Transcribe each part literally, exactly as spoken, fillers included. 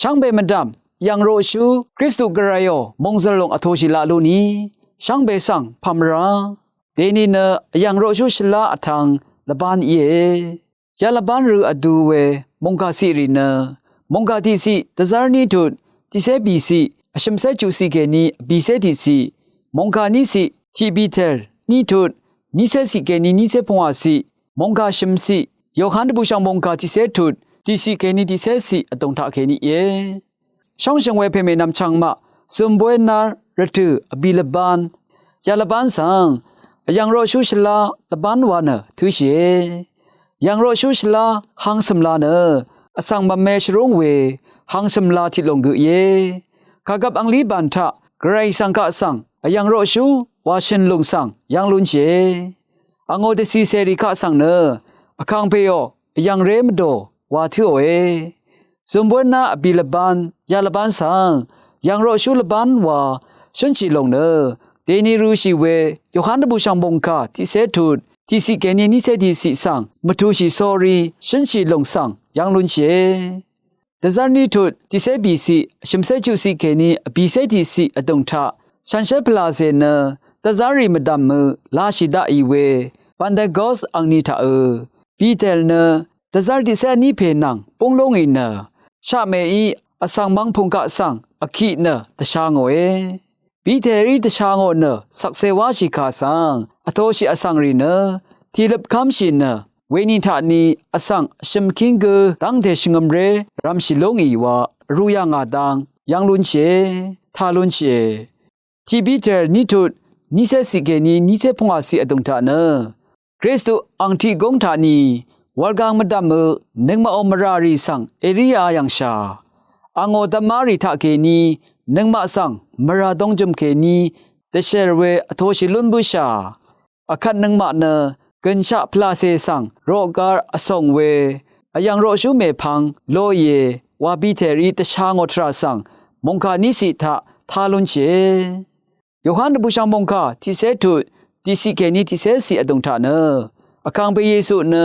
Shvngbe mvdv̀m vyv̀ng roqshú Kristu Gvrayò mòngzø̀l lòng vtoshì laq lúni shvngbe svng pv̀m rá. Dèni nø vyv̀ng roqshú shvlá vtv̄ng lvbán íe. Ya lvbán rø vdu we mòngkà ciq rì nø mòngkà tiqciq dvzv́r ní tut tiqcé bìciq vshø̀mcé chuqciq kèní vbìcé tiqciq, mòngkà níciq tiq Piter ní tut nícé ciq kèní nícé pungwàciq, mòngkà shø̀mciq Yohan dvbùshv̀ng mòngkà tiqcé tut tiqciq kèní tiqcé ciq vdùng taq kèní íe. Shóngshø̀ng we pèmè nvmchvng maq zùmbóy nár rvtø̀ vbì lvbán ya lvbán svng vyv̀ng roqshú shvlá lvbán wa nø tø̄shìe. Yv̀ng roqshú shvlá hang cø̀mla nø vsvng mvme shvrúng we hang cø̀mla tiq lòng gø íe. Kàgvp anglí bàn taq Gvray svng kaq svng vyv̀ng roqshú wa shø̀n lùng svng yv́ng lúnshìe. Angò dvcìcèrì kaq svng nø vkàngpèò vyv̀ngré mvdò wa tǿòe. Zùmbóy ná vbì lvbán ya lvbán svng yv̀ng roqshú lvbán wa shǿnshì lòng nø dèni rø̄shì we Yohan dvbùshv̀ng mòngkà tiqcé tut tiqciq kèní nícé tiqciq svng mvtūshì sórí shǿnshì lòng svng yv́ng lúnshìe. Dvzv́r ní tut tiqcé bìciq vshø̀mcé chuqciq kèní vbìcé tiqciq vdùng taq shànshér pvlàcè nø dvzv́rrì mvdv̀mø lashì daqì we Pentekos angni taqø Piter nø dvzv́r tiqcé vní pè nvng búng lúngì nø shaqmèí vsvng mvngpung kaq svng vkiq nø dvsha ngòe. Piterí dvsha ngò nø shvkse wáshì kà svng vtoshì vsvngrì nø tìløp kv́mshì nø weni taqni vsvng vshø̀m kíng gø dv́ngte shvngø̄mré rv̄mshì lúngì wa vrū yà ngà dang yv́ng lúnshìe, tā lúnshìe. Tiq Piter ní tut nícé ciq kèní nícé pungwàciq vdùng taq nø Kristu ang tiq gúng taqni wurgang mvdv̀mø nøngmaqò mvràrì svng èríā yv̀ngshà. Angò dvmárì taqkèní nøngmaq svng mvrà dongjø̀m kèní dvshèr we vtoshì lún bǿshà. Vkvt nøngmaq nø gø̀nshaq pvlàcè svng roqgar vsòng we vyv̀ng roqshú mèpvng loìe wa Piterí dvsha ngò tvrà svng mòngkà níciq taq tá lúnshìe. Yohan dvbùshv̀ng mòngkà tiqcé tut tiqciq kèní tiqcé ciq vdùng taq nø vkàngpè Yesu nø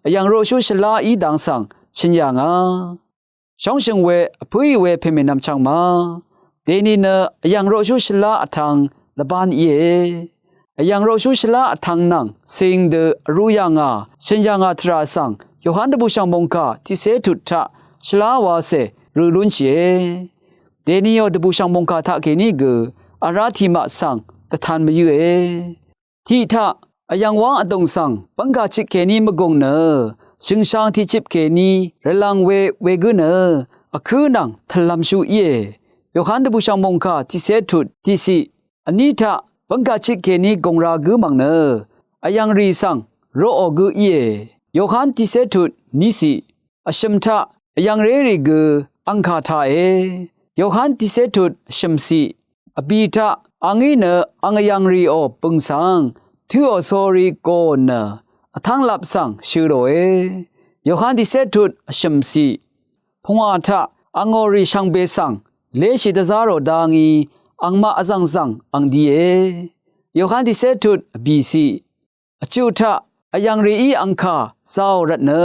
vyv̀ng roqshú shvlá í dang svng shø̀n yà ngà. Shóngshø̀ng we vpǿì we pèmè nvmchvng ma dèni nø vyv̀ng roqshú shvlá vtv̄ng lvbán íe. Vyv̀ng roqshú shvlá vtv̄ng nvng cing dø vrū yà ngà shø̀n yà ngà tvrà svng Yohan dvbùshv̀ng mòngkà tiqcé tut taq shvlá wacè rø̄ lúnshìe. Dèniò dvbùshv̀ng mòngkà taqkèní gø vrá tiqmaq svng dvtan mvyǿe. Tiq taq vyv̀ng wáng vdùng svng bv́ngkà chit kèní mvgùng nø shø̀ngshang tiqchip kèní rvlvng we wegǿ nø vkǿ nvng tv̀llv̄mshú íe. Yohan dvbùshv̀ng mòngkà tiqcé tut tiqciq. Vní taq bv́ngkà chit kèní gùng ra gǿ mv̀ng nø vyv̀ngrì svng roqò gǿ íe. Yohan tiqcé tut níciq. Vshø̀m taq vyv̀ngrérì gø angkà tāe. Yohan tiqcé tut vshø̀mciq. Vbì taq angí nø ang vyv̀ngrìò bø̀ng svng tǿò sórí goò nø vtv́nglap svng shø̄ ròe. Yohan tiqcé tut vshø̀mciq. Pungwà taq angò rì shvngbe svng léshì dvzá rò dá ngí angmaq vzv̀ngzv̀ng ang die. Yohan tiqcé tut vbìciq. Vchuq taq vyv̀ngrìí angkà zāò rvtnø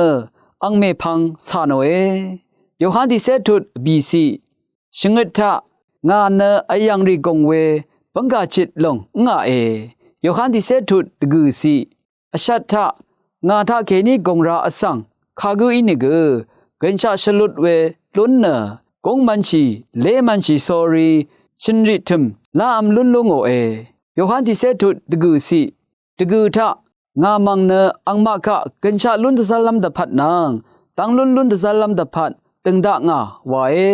ang mèpvng cà nòe. Yohan tiqcé tut vbìciq. Shvngøt taq ngà nø vyv̀ngrì gùng we bv́ngkà chit lòng ǿngàe. Yohan tiqcé tut dvgø̀ciq. Vshvt taq ngà taqkèní gùng ra vsvng kagǿ ínìgø gø̀nshaq shvlut we lún nø gúng mv̄nshì lé mv̄nshì sórí shø̀nrì tø̀m láv̄m lún lú ngòe. Yohan tiqcé tut dvgø̀ciq. Dvgø̀ taq ngà mv̀ng nø angmaq kaq gø̀nshaq lún dvzv́llv́m dvpvt nvng dv́nglún lún dvzv́llv́m dvpvt dø̀ng dakngà wàe.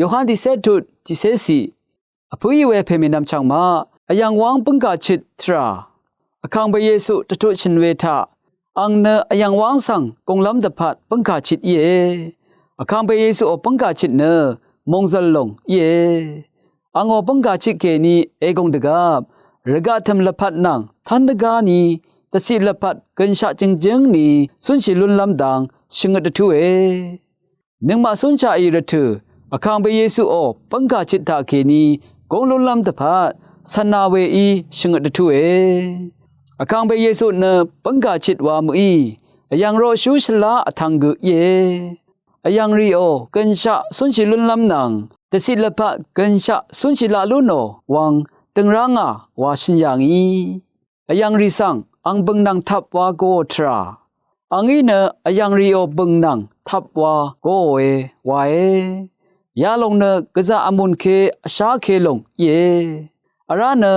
Yohan tiqcé tut tiqcéciq. Vpǿí we pèmè nvmchvng maq vyv̀ng wáng bǿngkà chit tvrà vkàngpè Yesu dvtut shø̀n we taq ang nø vyv̀ng wáng svng gùnglv́m dvpvt bǿngkà chit íe. Vkàngpè Yesuò bǿngkà chit nø mòngzv̀l lòng íe. Angò bǿngkà chit kèní ègùng dvgvp rvgaq tø̀m lvpat nvng tv́n dvgáni dvciq lvpat gø̀nshaq jø̀ngjǿngni cúnshì lúnlv́m dang shvngøt dvtúe. Nøngmaq cúnshaqì rvtø̀ vkàngpè Yesuò bǿngkà chit taqkèní gúng lúnlv́m dvpvt cv̀na weí shvngøt dvtúe. Vkàngpè Yesu nø bǿngkà chit wa mø̀í vyv̀ng roqshú shvlá vtv̄ng gø íe. vyv̀ngrìò gønshaq cúnshì lúnlv́m nvng dvciq lvpat gønshaq cúnshì laq lú nò wvng døngrá ngà wa shø̀n yà ngì. Vyv̀ngrì svng ang bø̀ng nvng tvp wa goò tvrà, angí nø vyv̀ngrìò bø̀ng nvng tvp wa goòe wae. Yalòng nø gvzà vmùnke vsháke lòng íe. Vrá nø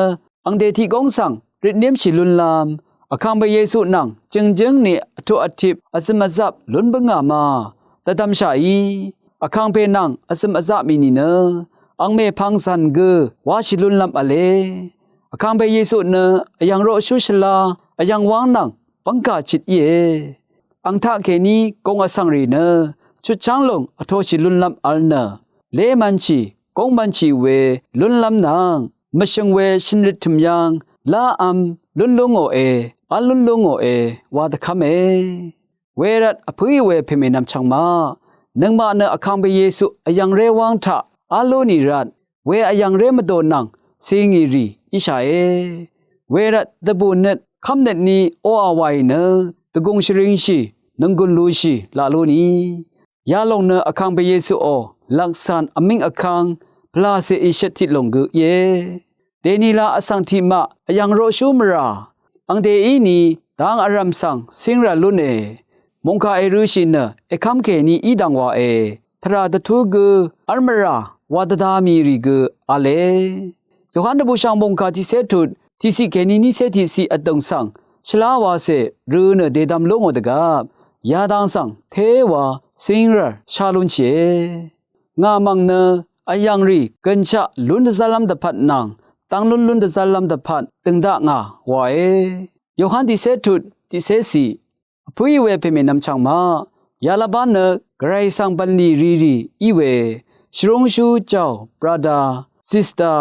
angdè tiqgóng svng røtnímshì lúnlv́m, Vkàngpè Yesu nvng jø̀ngjǿng ni vtuq vtip vzø̀m vzap lún bǿngà ma dvdvmshàí. Vkàngpè nvng vzø̀m vzap mì nìnø ang mèpvng zv̀n gø wáshì lúnlv́m v̄le. Vkàngpè Yesu nø vyv̀ng roqshú shvlá vyv̀ng wáng nvng bv́ngkà chit íe. Ang taqkèní gong vsvng rì nø chutcháng lòng vtoshì lúnlv́m v̄l nø, lémv̄nshì góngmv̄nshì we lúnlv́m nvng mvshø̀ng we shø̀nrøt tø̀m yv́ng lávm lún lú ngòe, v́l lún lú ngòe wa dvkv́me. Wervt vpǿí we pèmènvm chvngmaq, nøngmaq nø Vkàngpè Yesu vyv̀ngré wáng taq v́l lú nì rvt we vyv̀ngré mvdò nvng cingì rì íshàe. Wervt dvbù nøt kv́mnøt ni oqà wàì nø dvgùng shvringshì, nònggùn lushì laq lú ni. Yalòng nø Vkàngpè Yesuò lvksàn vmíng vkv́ng pvlàcè ìshøt tiq lòng gø íe. Dènila vsvng tiqmaq vyv̀ng roqshú mvrà, angdèí ni dang vrv̀m svng cíngrv̀l lúne. Mòngkà èrø̄shì nø èkv́mkèní í dv̀ng wàe, tvrà dvtú gø v́l mvrà wa dvda mì rì gø v̄le. Yohan dvbùshv̀ng mòngkà tiqcé tut tiqciq kèní nícé tiqciq vdø̀ng svng shvlá wacè rø̄ nø dèdvm lú ngò dvgvp yadang svng téwa cíngrv̀l shá lúnshìe. Ngà mv̀ng nø vyv̀ngrì gønshaq lún dvzv́llv́m dvpvt nvng dv́nglún lún dvzv́llv́m dvpvt dø̀ng dakngà wàe. Yohan tiqcé tut tiqcécì. Vpǿí we pèmènvm chvngmaq, yalvbá nø Gvray svng bv̀nlì rírì í we shvrúngshú jàò, brother, sister,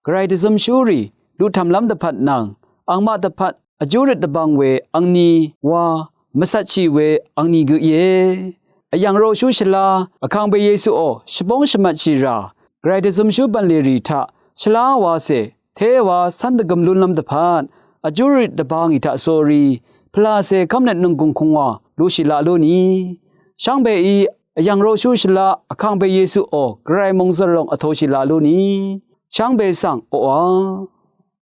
Gvray dvzømshúrì luqtv̀mlv́m dvpvt nvng angmaq dvpvt vjúrøt dvbvng we angni wa mvcvtshì we angni gø íe. Vyv̀ng roqshú shvlá Vkàngpè Yesuò shvbóng shvmvtshì rà Gvray dvzømshú bv̀nlì rì taq shvlá wacè téwa cv́n dvgøm lúnlv́m dvpvt vjúrøt dvbvngì taq sórí pvlàcè kv́mnøt nònggùng kùngwà lushì laq lú ni. Shvngbeí vyv̀ng roqshú shvlá Vkàngpè Yesuò Gvray mòngzø̀r lòng vtoshì laq lú ni. Shvngbe svng oqà